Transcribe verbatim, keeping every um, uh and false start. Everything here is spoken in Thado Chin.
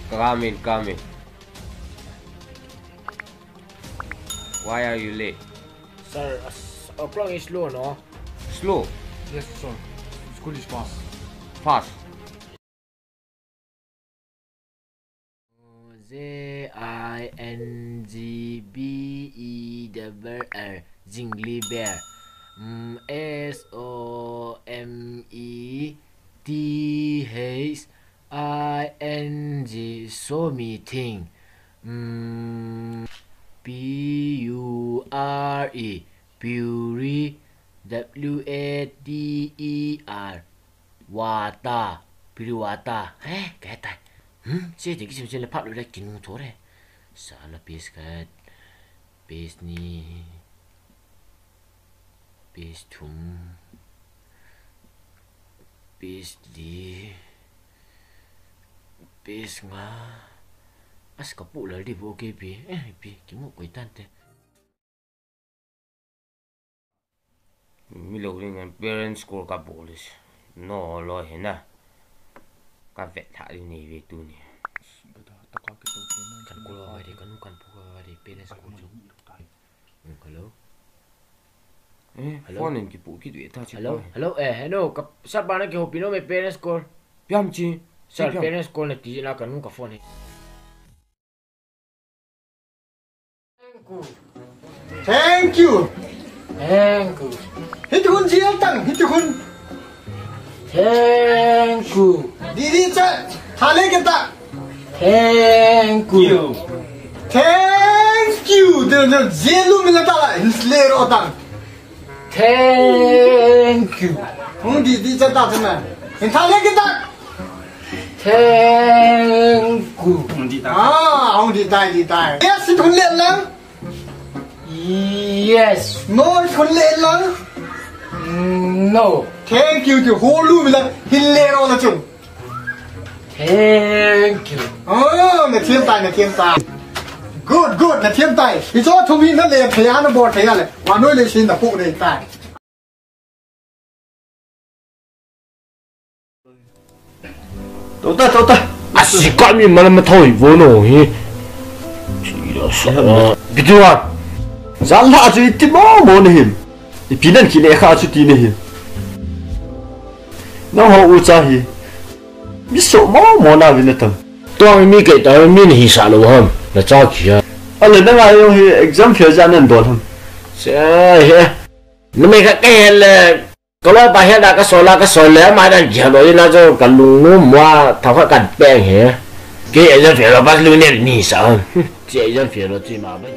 Come in, come in. Why are you late? Sir, uh, s- o'clock is slow, no? Slow? Yes, sir. School is fast. Fast. J I N G B E double L, Jingle Bell. Mm, S O M E T H I N G, show me thing. Mm, P U R E, pure. W A T E R, water. Pure water. Eh, kahe tai. Hmm, che te kisim che le phat lo le kinu tho re. Sala piece khat. Piece ni. Piece thum. Piece li. Piece nga. As ka pu la di bo ke pi. Eh, pi, kimu koi tan te. Mi lo ring an parents call ka bol is. No lo he na. Ka vet tha di nei ve tu ni. Kan call va de, kan kan pu va de, parents call chu. Hmm, hello. Eh, hello? Phone in ki pu ki ve ta chi. Hello, hello, eh, hello, ka sir ba na ki hopi no me parents call. Piam chi. Sir, piam. Parents call na ti na kan ka phone he. Thank you. Thank you. Hiti khun ji al tang, hiti khun. Thank you. Didi cha, thale ke ta. Thank you. Thank you. De, de, jelu mila ta la, his le ro ta. Thank you. Hung di, di cha ta cha na. Hin thale ke ta. Thank you. Ah, hung di tai, di tai. Yes, hit hun le lang. Yes. No, hit hun le lang. No. Thank you, ti holu mila. Hin le ro la chung. Thank you. Oh, na thiam tai, na thiam tai. Good, good, na thiam tai. Hi cho thum hi na le thei a na bol thei a le. Wa noi le sin na pu le tai. Tota, tota. Asi ka mi mala ma thoi vo no hi. Bitua. Zan la chu iti mo mo ni him. Ipi nan ki le kha chu ti ni him. Na ho u cha hi. Mi so mo mo na vin tam. Tuang mi ke ta mi ni hi sa lo ham. Na cha ki ha. Ale na nga yo hi exam fail ja nan don ham. Se he. Na me ka ke le. Ka lo pa he da ka so la ka so le ma dan ki ha lo na jo ka lung nu mo tha kha kan peng he. Ke exam fail lo pas lu ne ni sa. Ke exam fail lo chi ma bai.